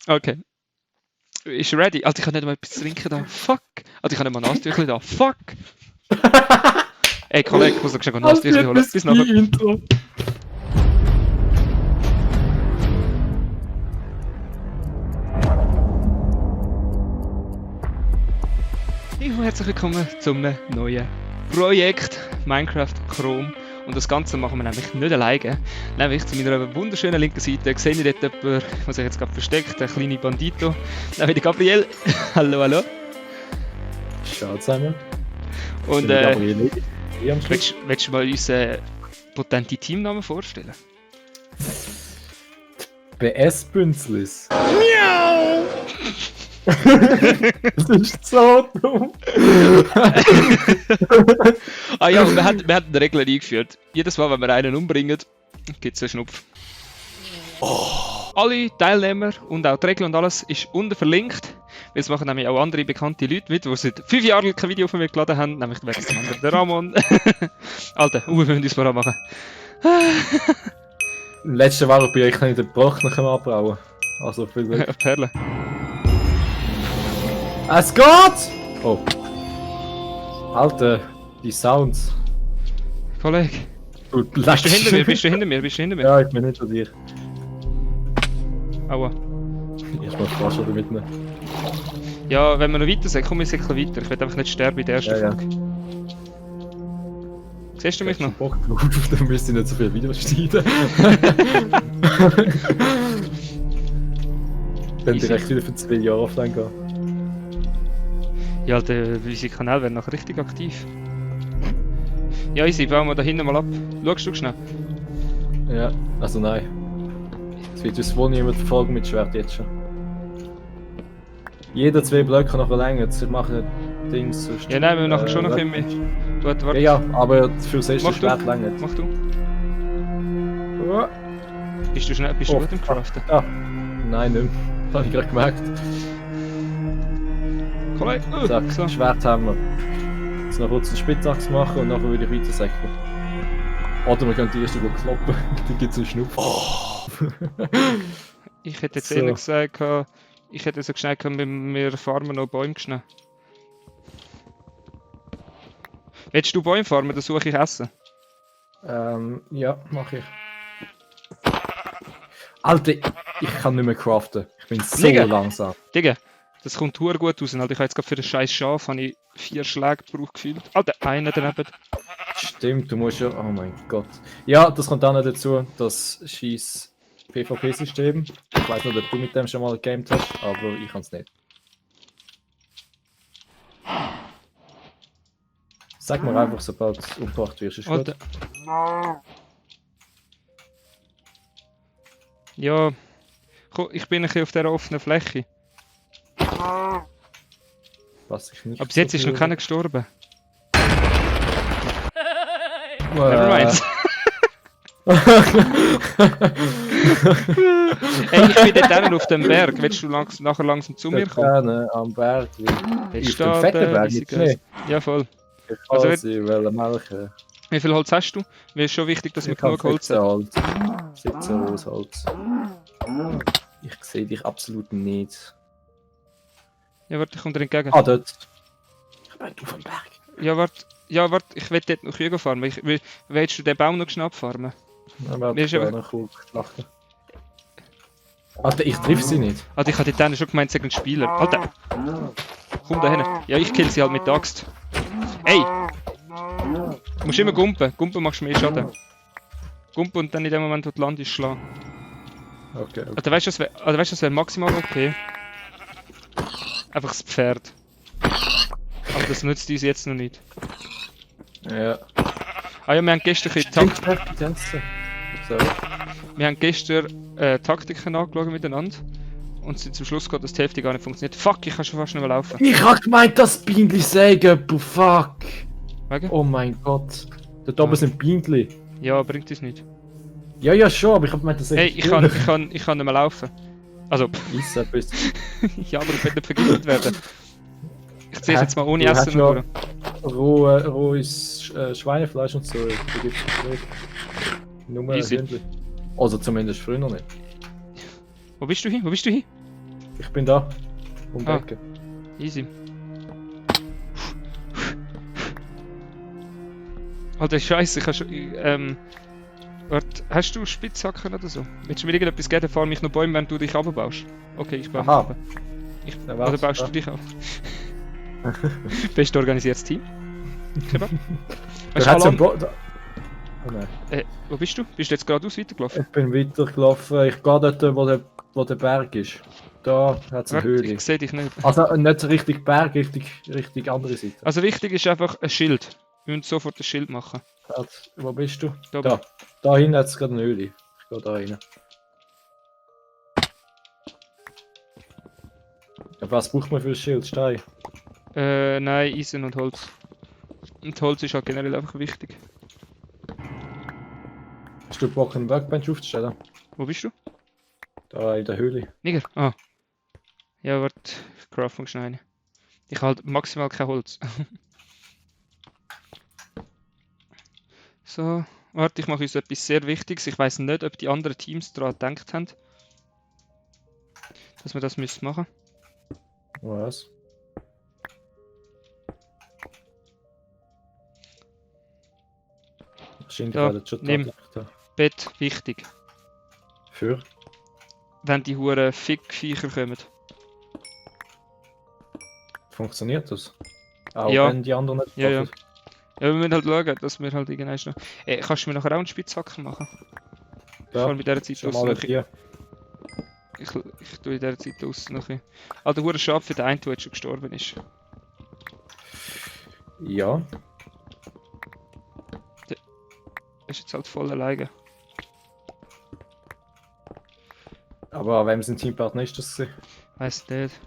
Okay. Ist ready? Alter, ich kann nicht mal etwas trinken da. Fuck. Alter, ich kann nicht mal ein Nasentüchchen da. Fuck. Ey, Kollege, ich muss noch schnell ein Nasentüchchen holen. Bis nachher. Intro. Herzlich willkommen zum neuen Projekt Minecraft Chrome. Und das Ganze machen wir nämlich nicht alleine. Nämlich zu meiner wunderschönen linken Seite sehe ich dort jemanden, der sich jetzt gerade versteckt, der kleine Bandito. Nämlich der Gabriel. Hallo, hallo. Ciao zusammen. Und willst willst du mal unseren potenten Teamnamen vorstellen? BS Bünzlis. Miau! Das ist so dumm. Ah ja, und wir haben eine Regel eingeführt. Jedes Mal, wenn wir einen umbringen, gibt es einen Schnupf. Alle Teilnehmer und auch die Regeln und alles ist unten verlinkt. Weil es machen nämlich auch andere bekannte Leute mit, die seit 5 Jahren kein Video von mir geladen haben. Nämlich der Ramon. Alter, wir müssen uns voran machen. Letzte Woche bin ich nicht den Bruch noch abbauen. Also viel Glück. Perle. Es geht! Oh. Alter, die Sounds. Kollege. Bist du hinter mir? Bist du hinter mir? Bist du hinter mir? Ja, ich bin nicht von dir. Aua. Erstmal fast wieder mitnehmen. Ja, wenn wir noch weiter sind, komm ich ein bisschen weiter. Ich will einfach nicht sterben in der ersten Folge. Siehst du mich noch? Bock drauf, dann müsst ihr nicht so viel Videos schneiden. Dann direkt wieder für 2 Jahre offline gehen. Ja, unsere Kanal werden nachher richtig aktiv. Ja, easy, bauen wir da hinten mal ab. Schaust du schnell? Ja, also nein. Es wird uns wohl niemand verfolgen mit Schwert jetzt schon. Jeder 2 Blöcke noch verlängert. Sie machen Dings sonst. Ja, nein, wir machen schon noch viel mehr. Warte. Ja, aber für das erste Mach du. Schwert längert. Mach du. Ja. Bist du schnell, bist du gut im Craften? Ja. Nein, nicht mehr. Das habe ich gerade gemerkt. Kollege, So. Schwert haben wir. Jetzt noch kurz einen Spitzachs machen und nachher würde ich weiter säckeln. Oder wir können die erste gut kloppen, dann gibt es einen Schnupf. Ich hätte jetzt So. ehrlich gesagt, ich hätte so geschneit, wir farmen noch Bäume schnell. Willst du Bäume farmen, dann suche ich Essen. Ja, mach ich. Alter, ich kann nicht mehr craften. Ich bin so Digga. langsam. Digga, das kommt hure gut raus. Alter, ich habe jetzt gerade für den scheiß Schaf 4 Schläge gebraucht gefühlt. Alter, einer daneben. Stimmt, du musst ja. Oh mein Gott. Ja, das kommt auch noch dazu, das scheiß PvP-System. Ich weiß nicht, ob du mit dem schon mal gegamed hast, aber ich kann es nicht. Sag mir einfach, sobald du umgebracht wirst, ist gut. Alter. Ja, ich bin ein bisschen auf dieser offenen Fläche. Was ich nicht. Aber bis jetzt ist noch keiner gestorben. Äh, Nevermind. Ey, ich bin dort hinten auf dem Berg. Willst du nachher langsam zu mir kommen? Gerne am Berg. Jetzt Auf dem fetten Berg mit Schnee. Ja, voll. Ich Also, kann sie melken. Wie viel Holz hast du? Mir ist schon wichtig, dass wir Ich habe genug Holz 17 haben. Holz. 17 rohes Holz. Ich sehe dich absolut nicht. Ja, warte, ich komme dir entgegen. Ah, dort. Ich bin auf dem Berg. Ja, warte, ich will dort noch Kühe farmen. Willst du den Baum noch schnell abfarmen? Aber Mir ist aber- noch cool geschlachtet. Alter, ich triff sie nicht. Alter, ich hatte dort hinten schon gemeint, sie sind ein Spieler. Alter! Komm da hin. Ja, ich kill sie halt mit der Axt. Ey! Du musst immer gumpen. Gumpen machst mehr Schaden. Gumpen und dann in dem Moment, wo du landest, schlagen. Okay. Alter, weißt du, das wäre maximal okay. Einfach das Pferd. Aber das nützt uns jetzt noch nicht. Ja. Ah ja, wir haben gestern Sorry. Wir haben gestern Taktiken angeschaut miteinander und sind zum Schluss gekommen, dass die Hälfte gar nicht funktioniert. Fuck, ich kann schon fast nicht mehr laufen. Ich hab gemeint, das Bienenli sägen, fuck. Wegen? Oh mein Gott. Dort oben sind Bienenli. Ja, bringt uns nicht. Ja, schon, aber ich hab gemeint, das Hey, ich kann nicht mehr laufen. Also, Essen bist. ja, aber ich will nicht vergiftet werden. Ich ziehe es jetzt mal ohne Du Essen hast durch. Rohes Schweinefleisch und so. Da gibt's nicht. Nur Easy. Hündli. Also zumindest früher noch nicht. Wo bist du hin? Wo bist du hin? Ich bin da. Um die Ah. Ecke. Easy. Alter, Scheiße, ich hab schon. Warte, hast du Spitzhacken oder so? Willst du mir irgendetwas geben? Fahr mich noch Bäume, wenn du dich runterbaust. Okay, ich baue mich Aha. runter. Ja, Oder warte, baust du da. dich auf? Best organisiertes Team. Kebab. Da Weißt du, hat's Alan, Oh nein. wo bist du? Bist du jetzt geradeaus weitergelaufen? Ich bin weitergelaufen. Ich gehe dort, wo der Berg ist. Da hat es eine Warte, Höhle. ich sehe dich nicht. Also nicht richtig Berg, richtig andere Seite. Also wichtig ist einfach ein Schild. Wir müssen sofort ein Schild machen. Warte, wo bist du? Da Da. Da hinten hat es gerade eine Höhle. Ich gehe da rein. Ja, was braucht man für ein Schild? Stein? Nein, Eisen und Holz. Und Holz ist halt generell einfach wichtig. Hast du Bock, einen Workbench aufzustellen? Wo bist du? Da in der Höhle. Niger? Ah. Ja, warte. Ich craft mal schnell eine. Ich habe halt maximal kein Holz. So. Warte, ich mache uns etwas sehr Wichtiges. Ich weiß nicht, ob die anderen Teams daran gedacht haben, dass wir das machen müssen. Was? Wahrscheinlich Da, werden schon nimm. gedacht haben. Bett wichtig. Für? Wenn die Huren Fickviecher kommen. Funktioniert das? Auch Ja. wenn die anderen nicht Ja, ja. treffen? Ja, wir müssen halt schauen, dass wir halt irgendwann noch... kannst du mir nachher auch einen Spitzhacken machen? Ich Ja, kann mit dieser Zeit schon aus mal noch... hier. Ich tue in dieser Zeit aus noch ein... Ah, der hure Schaf für den einen, der jetzt schon gestorben ist. Ja. Ist jetzt halt voll alleine. Aber an wem sein Teampartner ist das gewesen? Weiß nicht.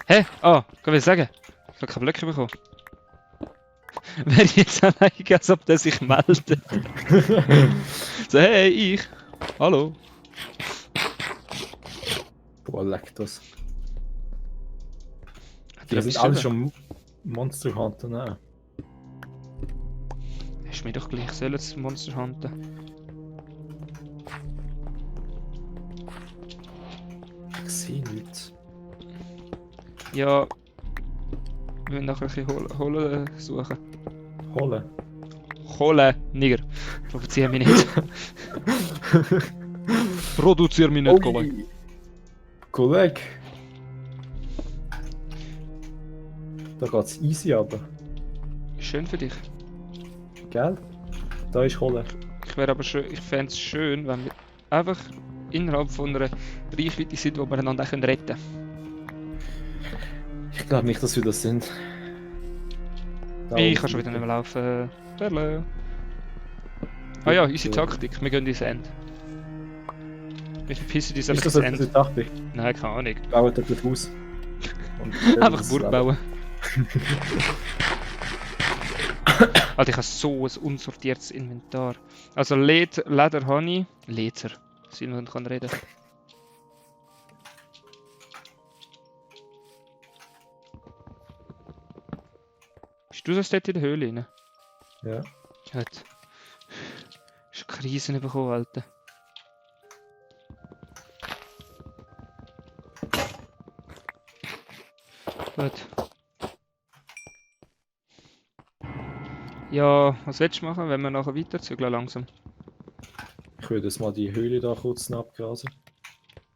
Hä? Ah, kann ich sagen? Ich habe keine Blöcke bekommen. Wäre ich jetzt alleine, als ob der sich meldet. So, hey, ich. Hallo. Boah, leck das. Hat Die er sind etwas alle geschrieben? schon Monster Hunter, ne? Ist mir doch gleich, soll jetzt Monster hunten. Ich sehe nichts. Ja. Wir müssen nachher ein bisschen holen suchen. Holen. Holen, Nigger. Provoziere mich nicht. Produziere mich nicht, Kollege. Kollege. Da geht's easy aber. Schön für dich. Gell? Da ist Holen. Ich wäre aber schön, ich fände es schön, wenn wir einfach innerhalb von einer Reichweite sind, wo wir einander auch retten können. Ich glaube nicht, dass wir das sind. Da Ich unten kann schon wieder bitte. nicht mehr laufen. Perle. Ah ja, unsere Taktik. Wir gehen ins End. Wir verpissen uns einfach Ist das ins unsere End. Taktik? Nein, keine Ahnung. Bauen dort ein Haus. Und Einfach das Burg Leben. bauen. Alter, ich habe so ein unsortiertes Inventar. Also Leder habe ich. Leder. Simon kann reden. Bist du das dort in der Höhle rein? Ja. Gut. Hast du Krisen bekommen, Alter? Gut. Ja, was willst du machen, wenn wir nachher weiterzügeln langsam? Ich würde jetzt mal die Höhle da kurz noch abgrasen.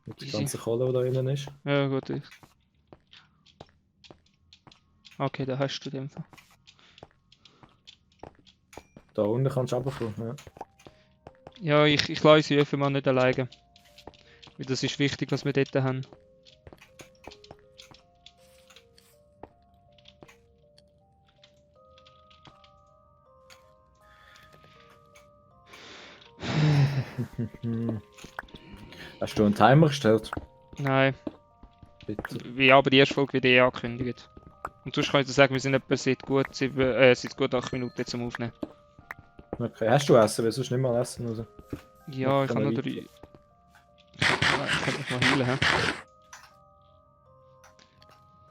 Mit der Easy. ganzen Kohle, die da drinnen ist. Ja, gut. Okay, da hast du den Fall. Da unten kannst du runterkommen. Ja. Ja, ich lasse unsere Öfen mal nicht alleine. Weil das ist wichtig, was wir dort haben. Hast du einen Timer gestellt? Nein, Bitte. wie aber die erste Folge wird angekündigt. Und sonst kann ich dir sagen, wir sind etwa seit gut 8 Minuten zum Aufnehmen. Okay. Hast du Essen? Weil sonst nicht mal essen raus. Ja, Ich ich kann habe noch noch 3. Ich kann mich mal heilen, hä?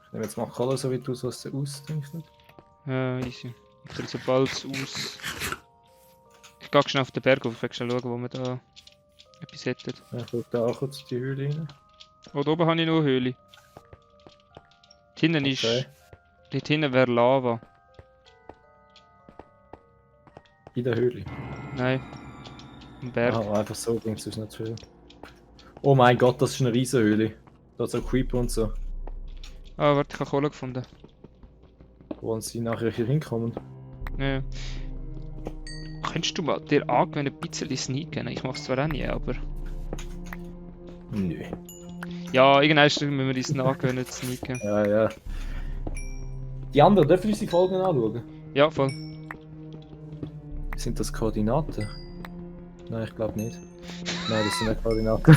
Ich nehme jetzt mal Kohle so weit aus, was du ausdenkst. Ja, easy. Ich will sobald es aus... Ich gehe schnell auf den Berg auf, ich will schnell schauen, wo wir da Etwas hätten. Ich schaue da auch kurz die Höhle rein. Oh, da oben habe ich noch eine Höhle. Dort hinten ist... Okay. Dort hinten wäre Lava. In der Höhle. Nein. Ein Berg. Ah, einfach so bringt es uns nicht viel. Oh mein Gott, das ist eine riesen Höhle. Da ist auch Creeper und so. Ah, warte, ich habe Kohle gefunden. Wo sie nachher hier hinkommen. Ja. Könntest du mal dir angewöhnen, ein bisschen sneaken? Ich mach's zwar auch nie, aber... Nö. Ja, irgendwann müssen wir uns angewöhnen zu sneaken. Ja, ja. Die anderen dürfen uns die Folgen anschauen. Ja, voll. Sind das Koordinaten? Nein, ich glaube nicht. Nein, das sind nicht Koordinaten.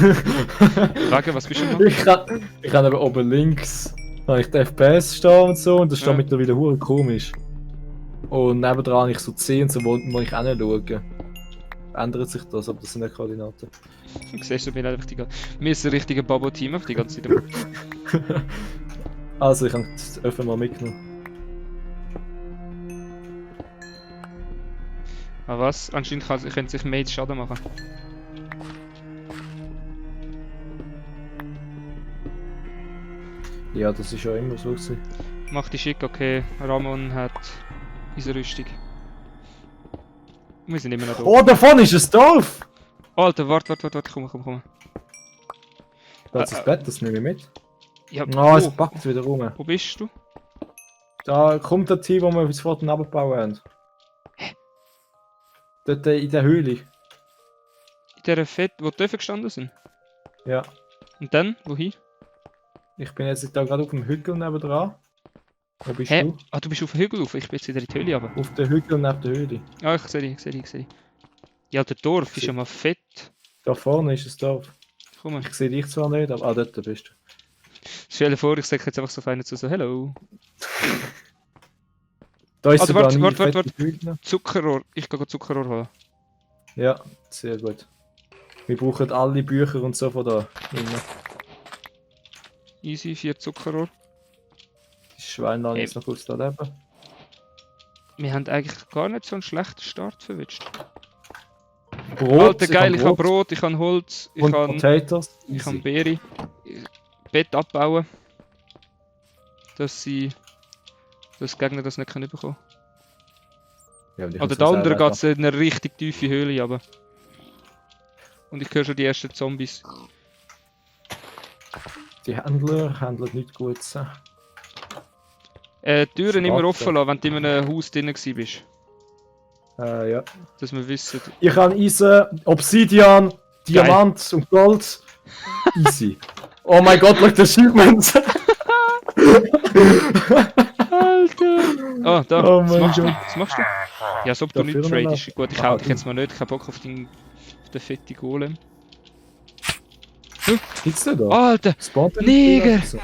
Frage, was bist du noch? Ich kann aber oben links habe ich den FPS stehen und so und das steht Ja. mittlerweile hure komisch. Und nebendran habe ich so 10 und so, wo ich auch nicht schauen. Ändert sich das, aber das sind nicht Koordinaten. Du siehst, ich bin einfach die Wir sind ein richtiger Babo-Team auf die ganze Zeit. Also, ich habe das öffnen mal mitgenommen. Ah was? Anscheinend können sich Mates Schaden machen. Ja, das ist ja immer so gewesen. Mach die schick, okay. Ramon hat unsere Rüstung. Wir sind immer noch da. Oh, davon ist ein Dorf! Alter, warte, komm. Da ist das Bett, das nehme ich mit. Ja, Ah, es packt wieder rum. wo bist du? Da kommt der Team, wo wir sofort einen Abbau haben. Dort in der Höhle. In dieser Fett, wo die Töpfe gestanden sind. Ja. Und dann? Wohin? Ich bin jetzt da gerade auf dem Hügel nebendran. Wo bist Hä? du? Ah, du bist auf dem Hügel rauf. Ich bin jetzt wieder in die Höhle runter. Auf dem Hügel neben der Höhle. Ah, ich sehe dich. Ja, der Dorf ist ja mal fett. Da vorne ist ein Dorf. Komm mal. Ich sehe dich zwar nicht, aber dort bist du. Stell dir vor, ich sage jetzt einfach so fein zu so Hello. Da ist Also, sogar warte, eine warte, fette warte. Höhle. Zuckerrohr. Ich gehe Zuckerrohr holen. Ja, sehr gut. Wir brauchen alle Bücher und so von da. Innen. Easy, 4 Zuckerrohr. Die Schweine lassen jetzt noch kurz da leben. Wir haben eigentlich gar nicht so einen schlechten Start verwünscht. Brot, Alter, geil, ich habe Brot, ich habe Holz, ich und habe Potatoes. kann Easy. Beere. Bett abbauen. Dass die Gegner das nicht können bekommen. Ja, die Oder können da so unten selber geht es in eine richtig tiefe Höhle, aber. Und ich höre schon die ersten Zombies. Die Händler handeln nicht gut. Die Türen immer Schade. offen lassen, wenn du in einem Haus drin bist. Ja. Dass wir wissen. Ich habe Eisen, Obsidian, Diamant und Gold. Easy. Oh mein Gott, look, das Achievement! Alter! Ah, da. Oh was mein machst du? Gott. Was machst du? Ja, als ob du Da nicht führen wir tradest. Gut, ich Ah, hau dich jetzt mal nicht. Ich hab Bock auf den fetten Golem. Gibt's denn da? Alter! Spawnt der Neger! nicht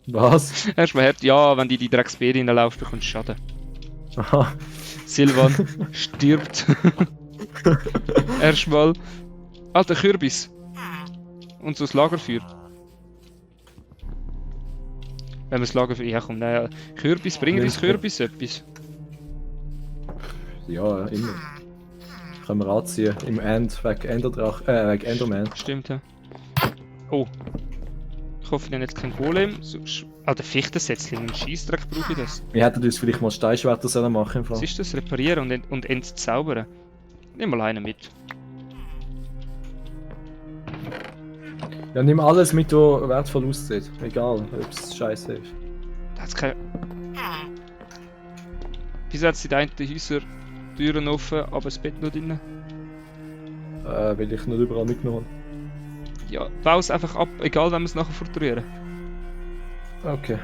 Was? Erstmal hart. Ja, wenn du in die Drecksbeere reinlaufst, bekommst du Schaden. Aha. Silvan stirbt. Erstmal. Alter, Kürbis. Und so das Lagerfeuer. Wenn wir das Lagerfeuer... Ja komm, nein. Kürbis, bringen uns Kürbis etwas? Ja, immer. Können wir anziehen. Im End, wegen wegen Enderman. Stimmt, ja. Oh. Ich hoffe, wir haben jetzt keinen Golem. Alter, Fichtensetzling, ein Scheissdreck brauche ich das. Wir hätten uns vielleicht mal Steinschwerter sollen machen im Fall. Was ist das? Reparieren und entzaubern? Nimm mal einen mit. Ja, nimm alles mit, was wertvoll aussieht. Egal, ob es scheiße ist. Da hat's kein... Wieso hat die einen Häuser Türen offen, aber das Bett noch drin? Weil ich nicht überall mitgenommen Ja, bau es einfach ab, egal wenn wir es nachher fortrühren. habe. Okay.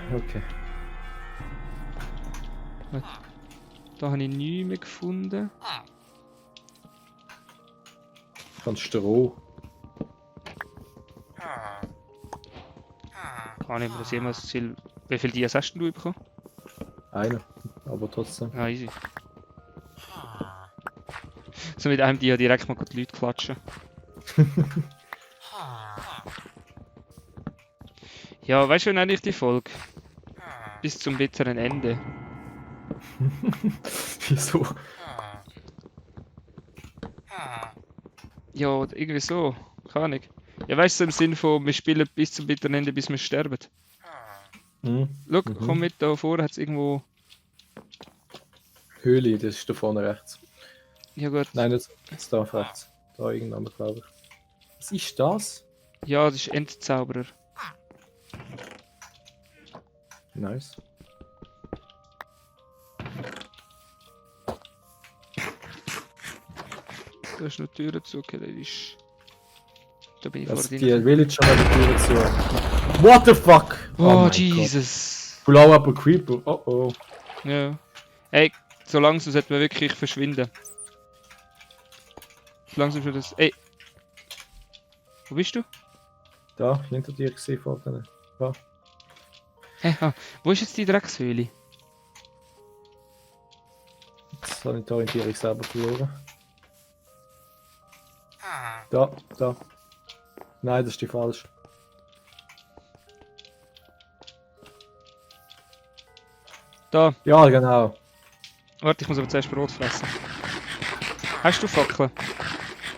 Da habe ich nichts mehr gefunden. Ich kann Stroh. Kann ich mir das jemals Ziel... Wie viel Dias hast denn du bekommen? Einer. Aber trotzdem. Ah, easy. So mit einem Dia direkt mal die Leute klatschen. Ja, weißt du, wann eigentlich die Folge? Bis zum bitteren Ende. Wieso? Ja, oder irgendwie so. Keine Ahnung. Ja, weißt du, im Sinne von, wir spielen bis zum bitteren Ende, bis wir sterben. Mhm. Schau, Mhm. komm mit, da vorne hat es irgendwo... Höhle, das ist da vorne rechts. Ja gut. Nein, das ist da rechts. Da irgendwann, glaube ich. Was ist das? Ja, das ist Endzauberer. Nice. Da ist noch die Tür zu, okay, das ist... Da bin ich Das vor die dir. Villager haben die Tür zu. What the fuck? Oh, mein Jesus. Gott. Blow up a creeper. Oh oh. Ja. Ey, so langsam sollten wir wirklich verschwinden. So langsam schon das... Ey! Wo bist du? Da, hinter dir gesehen vorne. Da. Hä? Ah, wo ist jetzt die Dreckshöhle? Jetzt habe ich die Orientierung selber verloren. Da, da. Nein, das ist die falsch. Da. Ja, genau. Warte, ich muss aber zuerst Brot fressen. Hast du Fackeln?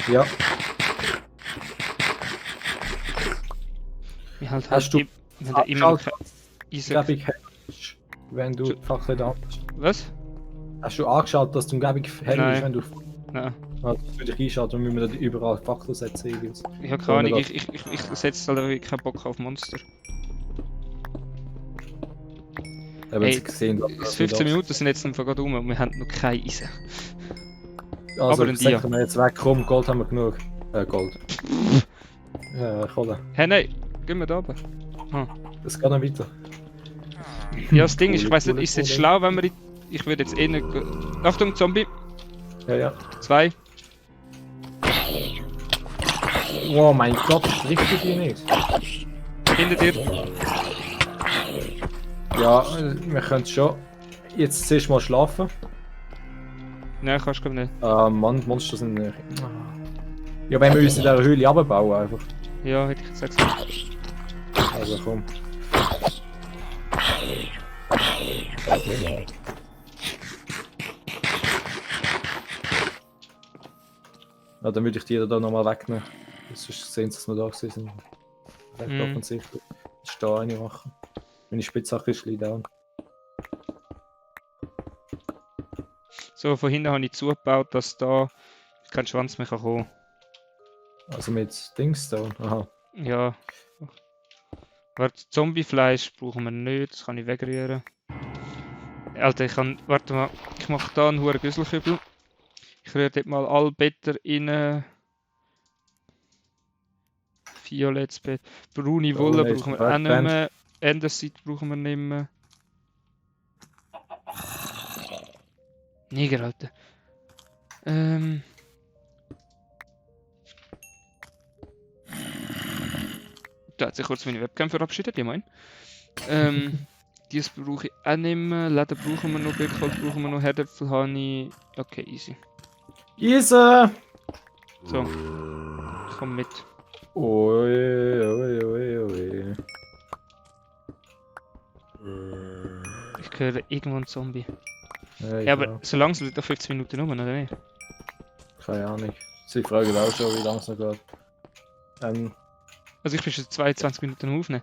Ja. Wir halt Hast du wir haben immer noch kein Ich Eisen. glaube, ich hättest, wenn du die Fackel da hast. Was? Hast du angeschaut, dass du umgebung hell Nein. ist, wenn du... Nein. Ah, das würde ich einschalten, dann müssen wir da überall Fackeln setzen. Irgendwie. Ich habe keine Ahnung, ich setze halt wirklich keinen Bock auf Monster. Ja, wenn Ey, sie gesehen Das 15 Minuten sind jetzt einfach gerade um und wir haben noch kein Eisen. Also, aber in dir. säckeln wir jetzt weg, komm, Gold haben wir genug. Gold. Ja, Kohle. Hä, nein, gehen wir da oben. Das geht noch weiter. Ja, das Ding ist, ich Coole, weiß nicht, coole, ist es jetzt coole. schlau, wenn wir ich würde jetzt eh nicht... Achtung, Zombie! Ja, ja. 2. Oh mein Gott, trifft dich hier nicht. Hinter dir. Ja, wir können schon. Jetzt zuerst mal schlafen. Nein, kannst du nicht. Mann, die Monster sind nicht. Ja, wenn wir uns in dieser Höhle abbauen einfach. Ja, hätte ich jetzt gesagt. Also komm. Ja, dann würde ich die da nochmal wegnehmen. Sonst sehen sie, dass wir da gewesen sind. Recht Mhm. offensichtlich. Jetzt da eine machen. Meine Spitzhacke ist ein down. So, von hinten habe ich zugebaut, dass da kein Schwanz mehr kommen kann. Also mit Dings da. Aha. Ja. Warte, Zombiefleisch brauchen wir nicht, das kann ich wegrühren. Alter, ich kann. Warte mal, ich mache da einen hohen Güsselkübel. Ich rühre dort mal alle Better rein. Violettes Bett. Braune Wolle Braune ist brauchen wir auch nicht Werkband. mehr. Enderseed brauchen wir nicht mehr. Neger, Alter. Da hat sich kurz meine Webcam verabschiedet, ja moin. Dies brauche ich auch nicht mehr. Leder brauchen wir noch, Birkholz brauchen wir noch, Herdäpfel habe ich. Okay, easy. Isa! So. Komm mit. Ui, ui, ui, ui. Ich höre irgendwo einen Zombie. Ja, Ja, aber so langsam sind doch 15 Minuten rum, oder nicht? keine Ahnung. Sie fragen auch schon, wie lange es noch geht. Also ich bin schon 22 Minuten am Aufnehmen.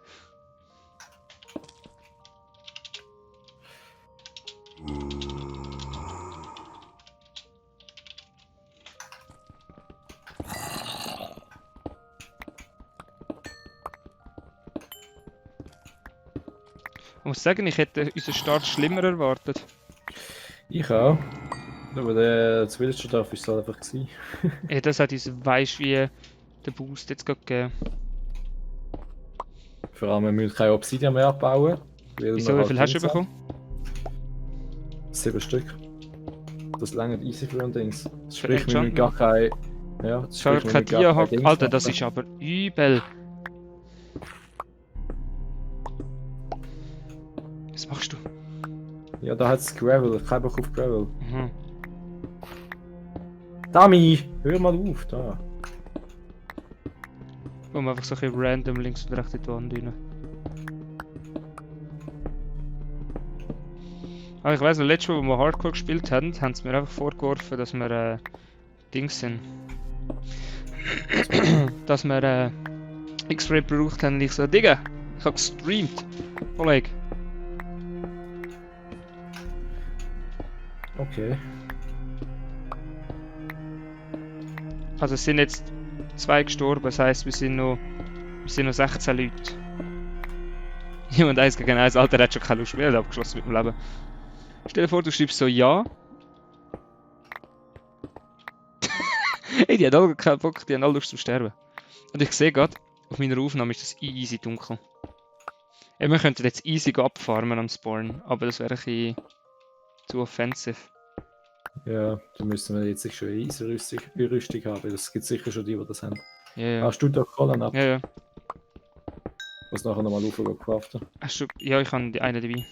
Ich muss sagen, ich hätte unseren Start schlimmer erwartet. Ich auch. Aber der Villager-Dorf ist es halt einfach gewesen. Ja, das hat uns weisst wie der Boost jetzt gerade gegeben. Vor allem, wir müssen keine Obsidian mehr abbauen. Wieso, wie viel hast du bekommen? 7 Stück. Das lange easy für uns. Das Für sprich, wir müssen gar kein... Ja, das Schau, sprich, wir kein müssen gar Dia kein hat. Dings Alter, das machen. ist aber übel. Was machst du? Ja, da hat es Gravel. Kein Bock auf Gravel. Mhm. Dami! Hör mal auf, da. Um einfach so ein bisschen random links und rechts in die Wand rein. Ah, ich weiss noch, letztes Mal, wo wir Hardcore gespielt haben, haben sie mir einfach vorgeworfen, dass wir Dings sind. dass wir X-Ray gebraucht haben. Und ich so, Digga, ich hab gestreamt. Kollege. Okay. Also es sind jetzt 2 gestorben, das heisst, wir sind noch 16 Leute. Jemand 1 gegen 1, Alter, der hat schon keine Lust mehr, der hat abgeschlossen mit dem Leben. Stell dir vor, du schreibst so ja. Hey, die haben alle keinen Bock, die haben alle Lust zu sterben. Und ich sehe gerade, auf meiner Aufnahme ist das easy dunkel. Ja, wir könnten jetzt easy abfarmen am Spawn, aber das wäre ein bisschen zu offensive. Ja, da müssen wir jetzt schon eine Easy-Rüstung haben. Das gibt sicher schon die das haben. Ja, ja. Hast du da Kohlen ab? Ja, ja. Was nachher nochmal aufgehen craften? Hast du... Ja, ich habe eine dabei.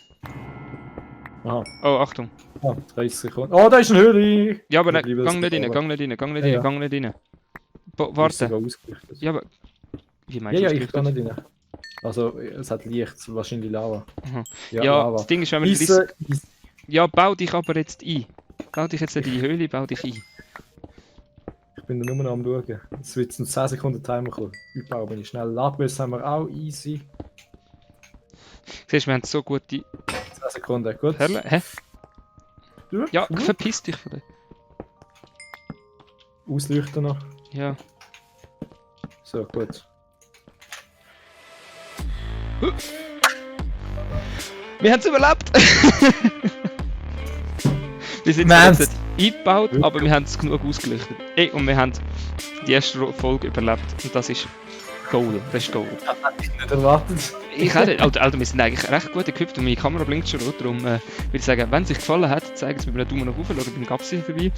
Aha. Oh, Achtung. Ah, 30 Sekunden. Oh, da ist eine Höhle! Ja, aber Ich liebe gang das nicht rein, Gefahr. gang nicht rein, gang nicht Ja, rein, ja. gang nicht rein. Ist Warte. sogar ausgerichtet. Ja, aber... Wie Ja, meinst ja, du ich kann ausgerichtet? nicht rein. Also, es hat Licht, wahrscheinlich Lava. Aha. Ja, Ja, Lava. das Ding ist, wenn wir Eisen, Ja, bau dich aber jetzt ein. Bau dich jetzt in die Höhle, bau dich ein. ich bin da nur noch am schauen. Es wird ein 10 Sekunden Timer kommen. Überbau bin ich schnell. Ladbus haben wir auch easy. Siehst du, wir haben so gute 10 Sekunden, gut. Perlen. Hä? Du? Ja, Du? verpiss dich von dir. Ausleuchten noch. Ja. So, gut. Wir haben es überlebt! Wir sind Wir zwar haben's. jetzt nicht eingebaut, Wirklich? aber wir haben es genug ausgelichtet. Ey, und wir haben die erste Folge überlebt. Und das ist Goal. Das ist Goal. Nicht erwartet. Ich auch nicht. Alter, wir sind eigentlich recht gut equipped und meine Kamera blinkt schon rot. Darum würde ich sagen, wenn es euch gefallen hat, zeigt es mir einen Daumen nach oben, schaut beim Gapsi vorbei.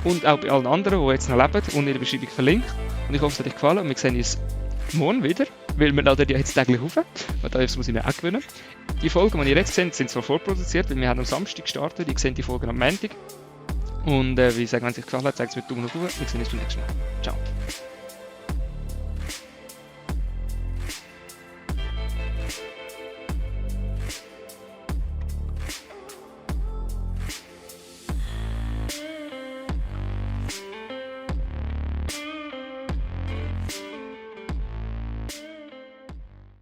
Und auch bei allen anderen, die jetzt noch leben, und in der Beschreibung verlinkt. Und ich hoffe, es hat euch gefallen und wir sehen uns morgen wieder, weil wir laden ja jetzt täglich auf. Und das muss ich mir auch gewöhnen. Die Folgen, die ihr jetzt seht, sind zwar vorproduziert, weil wir haben am Samstag gestartet. Ihr seht die Folgen am Montag. Und wie ich sage, wenn es euch gefallen hat, zeigt es mir einen Daumen nach oben. Wir sehen uns beim nächsten Mal. Ciao.